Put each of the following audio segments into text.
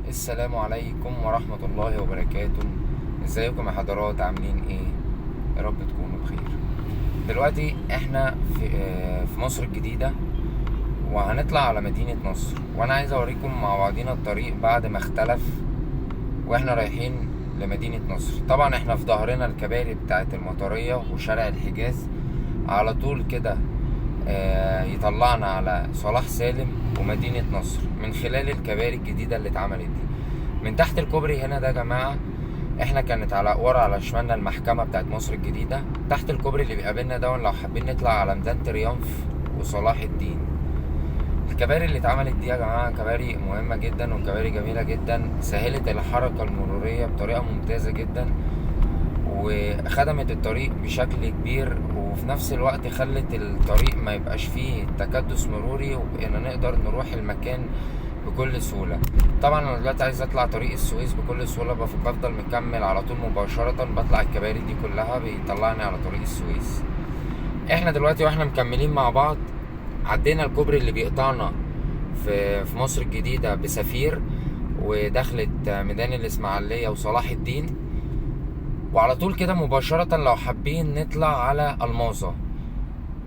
السلام عليكم ورحمة الله وبركاته. ازيكم يا حضرات، عاملين ايه؟ يا رب تكونوا بخير. دلوقتي احنا في مصر الجديدة وهنطلع على مدينة نصر، وانا عايز اوريكم مع بعضينا الطريق بعد ما اختلف واحنا رايحين لمدينة نصر. طبعا احنا في ظهرنا الكباري بتاعت المطرية وشارع الحجاز على طول كده، يطلعنا على صلاح سالم ومدينة نصر من خلال الكباري الجديدة اللي اتعملت دي. من تحت الكوبري هنا ده يا جماعة، احنا كانت على ورا على شمالنا المحكمة بتاعت مصر الجديدة. تحت الكوبري اللي بيقابلنا ده لو حابين نطلع على ميدان تريومف وصلاح الدين. الكباري اللي اتعملت دي يا جماعة كباري مهمة جدا وكباري جميلة جدا، سهلت الحركة المرورية بطريقة ممتازة جدا وخدمت الطريق بشكل كبير، وفي نفس الوقت خلت الطريق ما يبقاش فيه تكدس مروري وبقينا نقدر نروح المكان بكل سهولة. طبعا انا دلوقتي عايز اطلع طريق السويس بكل سهولة، بفضل مكمل على طول مباشرة، بطلع الكباري دي كلها بيطلعني على طريق السويس. احنا دلوقتي واحنا مكملين مع بعض عدينا الكوبري اللي بيقطعنا في مصر الجديدة بسفير ودخلت ميدان الإسماعيلية وصلاح الدين، وعلى طول كده مباشرة لو حابين نطلع على الماظة.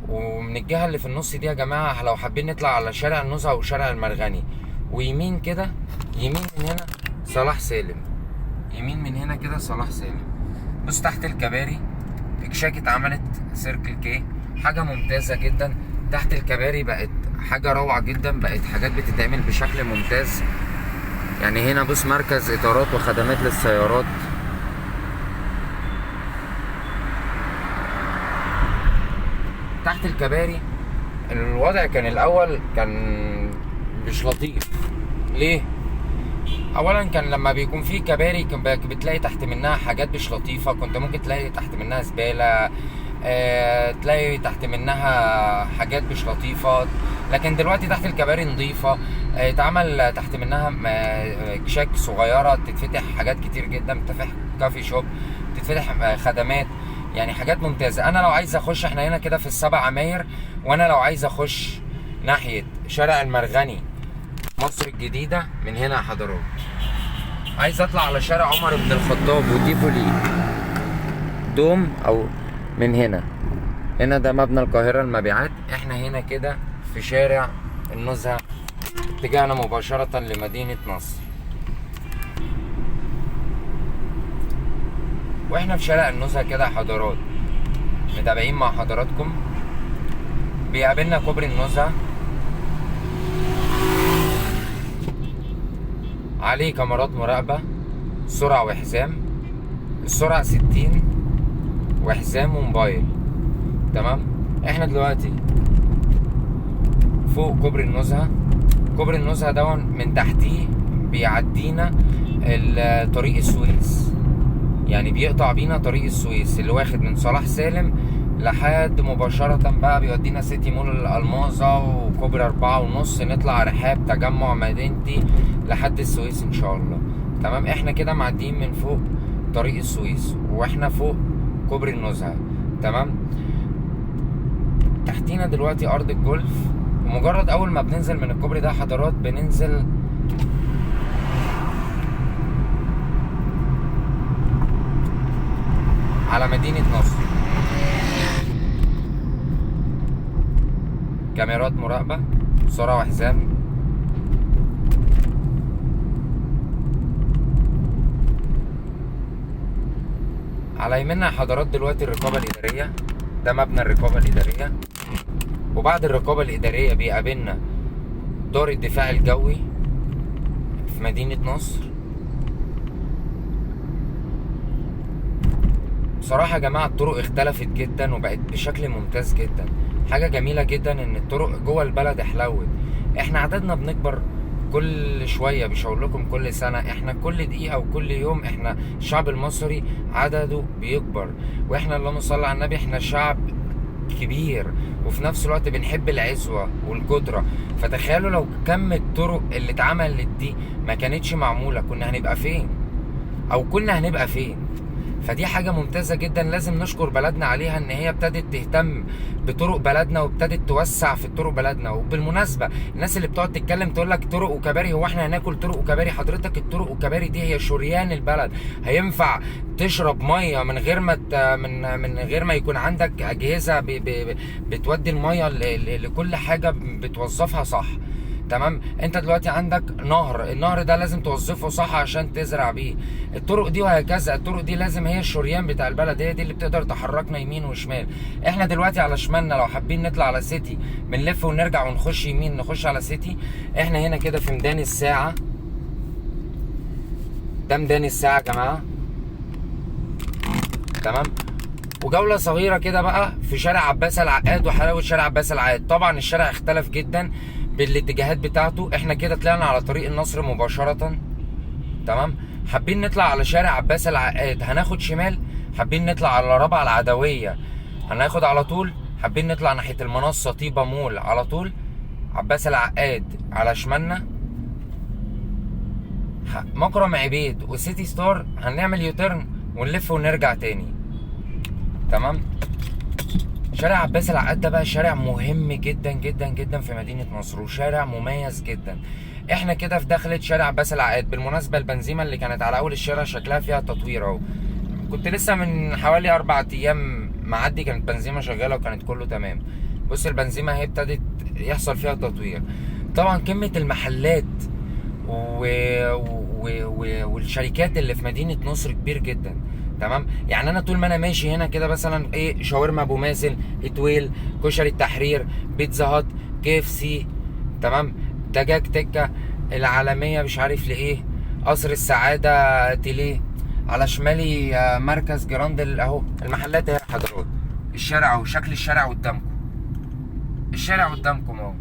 ومن الجهة اللي في النص دي يا جماعة لو حابين نطلع على شارع النزهة وشارع المرغني، ويمين كده، يمين من هنا صلاح سالم، يمين من هنا كده صلاح سالم. بص تحت الكباري اكشاك اتعملت سيركل كي، حاجة ممتازة جدا. تحت الكباري بقت حاجة روعة جدا، بقت حاجات بتتعمل بشكل ممتاز. يعني هنا بص مركز اطارات وخدمات للسيارات. تحت الكباري الوضع كان الاول كان مش لطيف. ليه؟ اولا كان لما بيكون في كباري كان بتلاقي تحت منها حاجات مش لطيفة، كنت ممكن تلاقي تحت منها زبالة، تلاقي تحت منها حاجات مش لطيفة. لكن دلوقتي تحت الكباري نظيفة، اتعمل تحت منها كشاك صغيرة تتفتح حاجات كتير جدا، بتفتح كافي شوب، بتتفتح خدمات، يعني حاجات ممتازة. انا لو عايز اخش، احنا هنا كده في السبع عماير، وانا لو عايز اخش ناحية شارع المرغني مصر الجديدة من هنا يا حضرات، عايز اطلع على شارع عمر بن الخطاب وتيفولي دوم، او من هنا، هنا ده مبنى القاهرة المبيعات. احنا هنا كده في شارع النزهة، اتجاهنا مباشرة لمدينة نصر. واحنا في شارع النزهة كده يا حضرات متابعين مع حضراتكم، بيقابلنا كوبري النزهة عليه كاميرات مراقبة، سرعة وحزام، السرعة 60 وحزام وموبايل. تمام، احنا دلوقتي فوق كوبري النزهة. كوبري النزهة ده من تحتيه بيعدينا طريق السويس، يعني بيقطع بينا طريق السويس اللي واخد من صلاح سالم لحد مباشرة بقى بيودينا سيتي مول الألماظة وكوبري 4.5، نطلع رحاب تجمع مدينتي لحد السويس إن شاء الله. تمام، احنا كده معديين من فوق طريق السويس واحنا فوق كوبري النزهة. تمام، تحتينا دلوقتي أرض الجولف، ومجرد أول ما بننزل من الكوبري ده حضرات بننزل على مدينة نصر. كاميرات مراقبة، سرعة وحزام. على يميننا حضرات دلوقتي الرقابة الإدارية، ده مبنى الرقابة الإدارية. وبعد الرقابة الإدارية بيقابلنا دار الدفاع الجوي في مدينة نصر. بصراحة يا جماعة الطرق اختلفت جدا وبقت بشكل ممتاز جدا، حاجة جميلة جدا ان الطرق جوه البلد احلوت. احنا عددنا بنكبر كل شوية، مش هقول لكم كل سنة، احنا كل دقيقة وكل يوم احنا الشعب المصري عدده بيكبر. واحنا اللهم صل على النبي احنا شعب كبير، وفي نفس الوقت بنحب العزوة والقدرة. فتخيلوا لو كم الطرق اللي اتعملت دي ما كانتش معمولة كنا هنبقى فين، او كنا هنبقى فين. فدي حاجة ممتازة جدا، لازم نشكر بلدنا عليها ان هي ابتدت تهتم بطرق بلدنا وابتدت توسع في الطرق بلدنا. وبالمناسبة الناس اللي بتقعد تتكلم تقول لك طرق وكباري، هو احنا هناكل طرق وكباري؟ حضرتك الطرق وكباري دي هي شريان البلد. هينفع تشرب مية من غير ما من غير ما يكون عندك اجهزة بتودي المية لكل حاجة بتوظفها صح؟ تمام. انت دلوقتي عندك نهر، النهر ده لازم توظفه صح عشان تزرع بيه الطرق دي وهكذا. الطرق دي لازم هي الشريان بتاع البلد، هي دي اللي بتقدر تحركنا يمين وشمال. احنا دلوقتي على شمالنا لو حابين نطلع على سيتي بنلف ونرجع ونخش يمين نخش على سيتي. احنا هنا كده في ميدان الساعة، ده ميدان الساعة يا جماعة. تمام. وجولة صغيرة كده بقى في شارع عباس العقاد وحلاوة شارع عباس العقاد. طبعا الشارع اختلف جدا بالاتجاهات بتاعته. احنا كده طلعنا على طريق النصر مباشرة. تمام. حابين نطلع على شارع عباس العقاد هناخد شمال، حابين نطلع على رابعة العدوية هناخد على طول، حابين نطلع ناحية المنصة طيبة مول على طول، عباس العقاد على شمالنا، مكرم عبيد وسيتي ستار هنعمل U-turn ونلف ونرجع تاني. تمام. شارع عباس العقاد ده بقى شارع مهم جدا جدا جدا في مدينة نصر، وشارع مميز جدا. احنا كده في دخلة شارع عباس العقاد. بالمناسبة البنزيمة اللي كانت على اول الشارع شكلها فيها تطوير اهو، كنت لسه من حوالي 4 ايام معدي كانت بنزيمة شغالة وكانت كله تمام. بص البنزيمة هي ابتدت يحصل فيها تطوير. طبعا كمية المحلات والشركات اللي في مدينة نصر كبير جدا. تمام. يعني انا طول ما انا ماشي هنا كده مثلا ايه، شاورما ابو مازن، اتويل، كشري التحرير، بيتزا هات، KFC، تمام، دجاج تكه، العالمية مش عارف لايه، قصر السعادة تيليه، على شمالي مركز جراند اهو. المحلات اهي يا حضرات. الشارع اهو، شكل الشارع قدامكم، الشارع قدامكم اهو.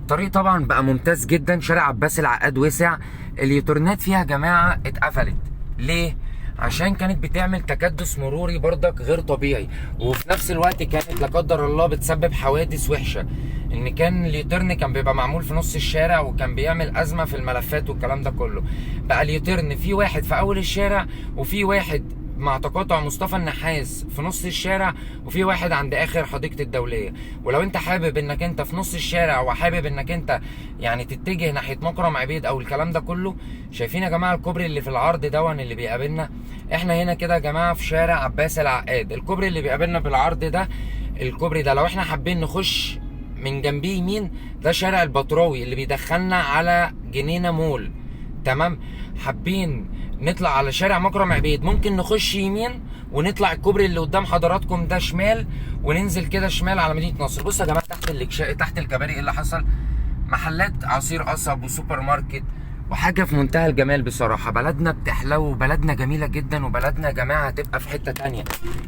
الطريق طبعا بقى ممتاز جدا. شارع عباس العقاد وسع، اليوترنات فيها يا جماعة اتقفلت. ليه؟ عشان كانت بتعمل تكدس مروري بردك غير طبيعي، وفي نفس الوقت كانت لا قدر الله بتسبب حوادث وحشة. ان كان ال U-turn كان بيبقى معمول في نص الشارع وكان بيعمل ازمة في الملفات والكلام ده كله. بقى ال U-turn في واحد في اول الشارع، وفي واحد مع تقاطع مصطفى النحاس في نص الشارع، وفي واحد عند اخر حديقة الدولية. ولو انت حابب انك انت في نص الشارع وحابب انك انت يعني تتجه ناحية مكرم عبيد او الكلام ده كله، شايفين يا جماعة الكوبري اللي في العرض دون اللي بيقابلنا؟ احنا هنا كده يا جماعة في شارع عباس العقاد. الكوبري اللي بيقابلنا بالعرض ده، الكوبري ده لو احنا حابين نخش من جنبيه يمين، ده شارع البطراوي اللي بيدخلنا على جنينة مول. تمام. حابين نطلع على شارع مكرم عبيد ممكن نخش يمين ونطلع الكوبري اللي قدام حضراتكم ده شمال، وننزل كده شمال على مدينة نصر. بصوا يا جماعة تحت الكباري ايه اللي حصل؟ محلات عصير قصب وسوبر ماركت وحاجة في منتهى الجمال بصراحة. بلدنا بتحلو وبلدنا جميلة جدا، وبلدنا يا جماعة هتبقى في حتة تانية.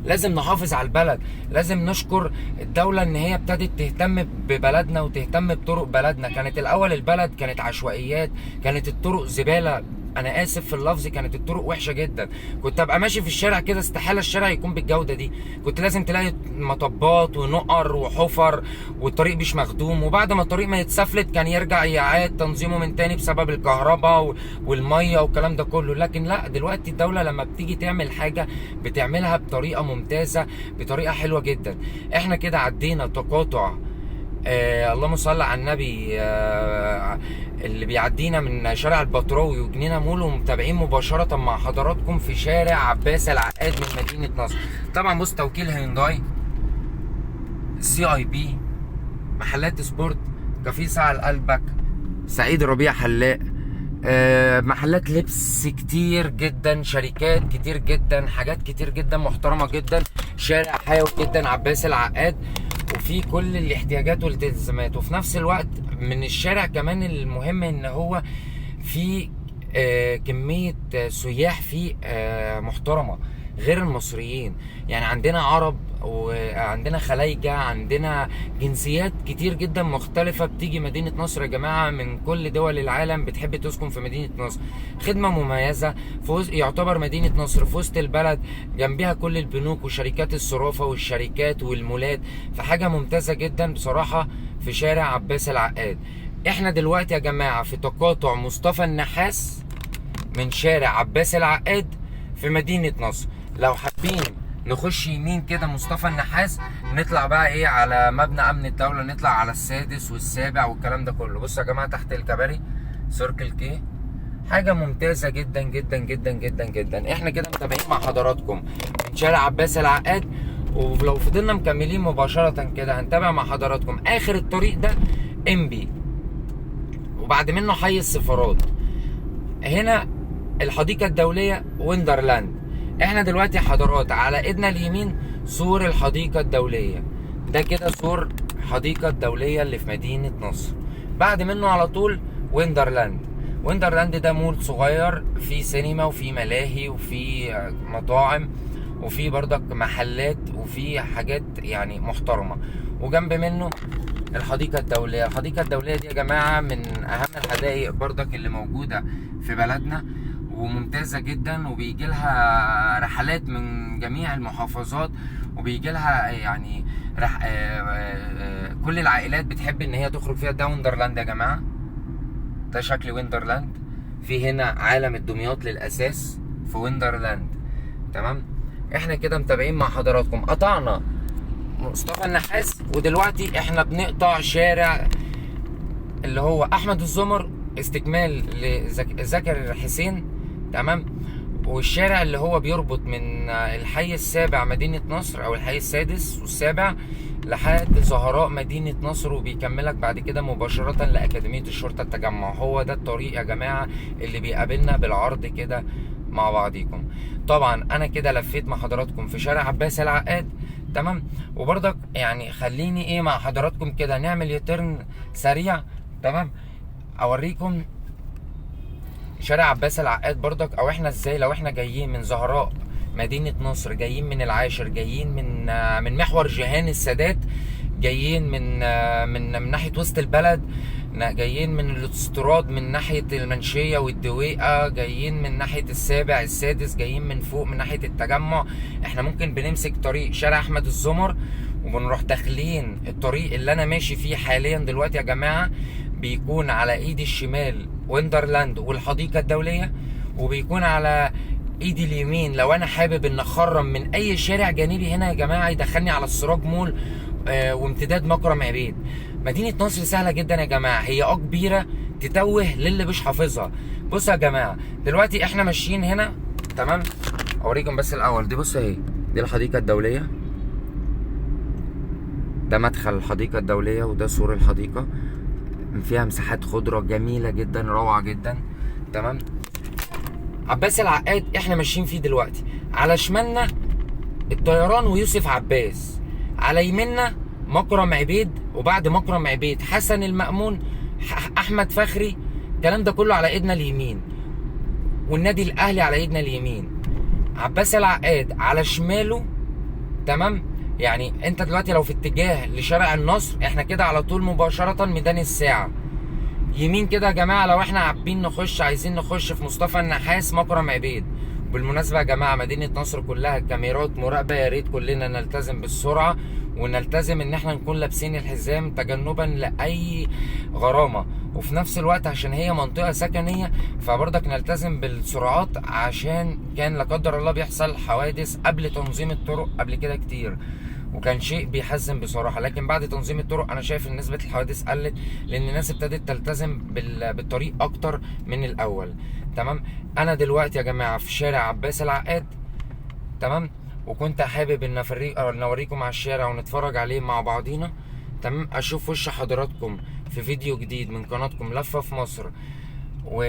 لازم نحافظ على البلد، لازم نشكر الدولة ان هي ابتدت تهتم ببلدنا وتهتم بطرق بلدنا. كانت الاول البلد كانت عشوائيات، كانت الطرق زبالة، انا اسف في اللفظ، كانت الطرق وحشة جدا. كنت ابقى ماشي في الشارع كده استحالة الشارع يكون بالجودة دي، كنت لازم تلاقي مطبات ونقر وحفر والطريق مش مخدوم. وبعد ما الطريق ما يتسفلت كان يرجع يعاد تنظيمه من تاني بسبب الكهرباء والمية والكلام ده كله. لكن لا، دلوقتي الدولة لما بتيجي تعمل حاجة بتعملها بطريقة ممتازة، بطريقة حلوة جدا. احنا كده عدينا تقاطع اللهم صل على النبي اللي بيعدينا من شارع البطراوي وجنينه مول، ومتابعين مباشرة مع حضراتكم في شارع عباس العقاد من مدينة نصر. طبعا بص، توكيل هيونداي، CIB، محلات سبورت، كافيه ساعة لقلبك، سعيد ربيع حلاق، محلات لبس كتير جدا، شركات كتير جدا، حاجات كتير جدا محترمة جدا. شارع حيوي جدا عباس العقاد، وفي كل الاحتياجات والالتزامات. وفي نفس الوقت من الشارع كمان المهم ان هو في كمية سياح فيه محترمة غير المصريين. يعني عندنا عرب وعندنا خلايجة، عندنا جنسيات كتير جدا مختلفة بتيجي مدينة نصر يا جماعة من كل دول العالم، بتحب تسكن في مدينة نصر. خدمة مميزة، يعتبر مدينة نصر في وسط البلد، جنبها كل البنوك وشركات الصرافة والشركات والمولات، فحاجة ممتازة جدا بصراحة في شارع عباس العقاد. احنا دلوقتي يا جماعة في تقاطع مصطفى النحاس من شارع عباس العقاد في مدينة نصر. لو حابين نخش يمين كده مصطفى النحاس، نطلع بقى ايه على مبنى امن الدولة، نطلع على السادس والسابع والكلام ده كله. بصوا يا جماعة تحت الكباري سيركل كي، حاجة ممتازة جدا جدا جدا جدا جدا. احنا كده متابعين مع حضراتكم من شارع عباس العقاد، ولو فضلنا مكملين مباشرة كده هنتابع مع حضراتكم اخر الطريق ده امبي، وبعد منه حي السفارات، هنا الحديقة الدولية ويندرلاند. احنا دلوقتي حضرات على ايدنا اليمين سور الحديقة الدولية، ده كده سور الحديقة الدولية اللي في مدينة نصر. بعد منه على طول ويندرلاند. ويندرلاند ده مول صغير فيه سينما وفيه ملاهي وفيه مطاعم وفيه برضك محلات وفيه حاجات يعني محترمة. وجنب منه الحديقة الدولية. الحديقة الدولية دي يا جماعة من أهم الحدائق برضك اللي موجودة في بلدنا، وممتازة جدا، وبيجي لها رحلات من جميع المحافظات، وبيجي لها يعني رح... آه، آه، كل العائلات بتحب ان هي تخرج فيها. ده ويندرلاند يا جماعة، ده شكل ويندرلاند. في هنا عالم الدمياط للأساس في ويندرلاند. تمام، احنا كده متابعين مع حضراتكم. قطعنا مصطفى النحاس، ودلوقتي احنا بنقطع شارع اللي هو احمد الزمر، استكمال لزكر حسين. تمام، والشارع اللي هو بيربط من الحي السابع مدينة نصر او الحي السادس والسابع لحد زهراء مدينة نصر، وبيكملك بعد كده مباشرة لأكاديمية الشرطة التجمع. هو ده الطريق يا جماعة اللي بيقابلنا بالعرض كده مع بعضيكم. طبعا انا كده لفيت مع حضراتكم في شارع عباس العقاد. تمام، وبرضك يعني خليني ايه مع حضراتكم كده نعمل يوتيرن سريع. تمام، اوريكم شارع عباس العقاد برضك، او احنا ازاي لو احنا جايين من زهراء مدينة نصر، جايين من العاشر، جايين من محور جيهان السادات، جايين من ناحية وسط البلد، جايين من الاستراد من ناحية المنشية والدويقة، جايين من ناحية السابع السادس، جايين من فوق من ناحية التجمع. احنا ممكن بنمسك طريق شارع احمد الزمر وبنروح داخلين الطريق اللي انا ماشي فيه حاليا دلوقتي يا جماعة، بيكون على ايدي الشمال ويندرلاند والحديقة الدولية، وبيكون على ايدي اليمين لو انا حابب ان اخرم من اي شارع جانبي هنا يا جماعة يدخلني على السراج مول، وامتداد مكرم عبيد. مدينة نصر سهلة جدا يا جماعة، هي كبيرة تتوه للي مش حافظها. بصوا يا جماعة دلوقتي احنا ماشيين هنا. تمام، اوريكم بس الاول دي، بصوا اهي دي الحديقة الدولية، ده مدخل الحديقة الدولية وده سور الحديقة، فيها مساحات خضرة جميلة جدا روعة جدا. تمام، عباس العقاد احنا ماشيين فيه دلوقتي، على شمالنا الطيران ويوسف عباس، على يميننا مكرم عبيد، وبعد مكرم عبيد حسن المأمون، احمد فخري، الكلام ده كله على ايدنا اليمين، والنادي الاهلي على ايدنا اليمين. عباس العقاد على شماله. تمام، يعني انت دلوقتي لو في اتجاه لشارع النصر احنا كده على طول مباشرة ميدان الساعة يمين كده يا جماعة. لو احنا عابين نخش، عايزين نخش في مصطفى النحاس مكرم عبيد. بالمناسبة يا جماعة مدينة نصر كلها كاميرات مراقبة، يا ريت كلنا نلتزم بالسرعة ونلتزم ان احنا نكون لابسين الحزام تجنبا لأي غرامة، وفي نفس الوقت عشان هي منطقة سكنية فبرضك نلتزم بالسرعات، عشان كان لا قدر الله بيحصل حوادث قبل تنظيم الطرق قبل كده كتير، وكان شيء بيحزن بصراحة. لكن بعد تنظيم الطرق انا شايف ان نسبة الحوادث قلت، لان الناس ابتدت تلتزم بالطريق اكتر من الاول. تمام، انا دلوقتي يا جماعة في شارع عباس العقاد. تمام، وكنت حابب ان نوريكم على الشارع ونتفرج عليه مع بعضينا. تمام، اشوف وش حضراتكم في فيديو جديد من قناتكم لفة في مصر.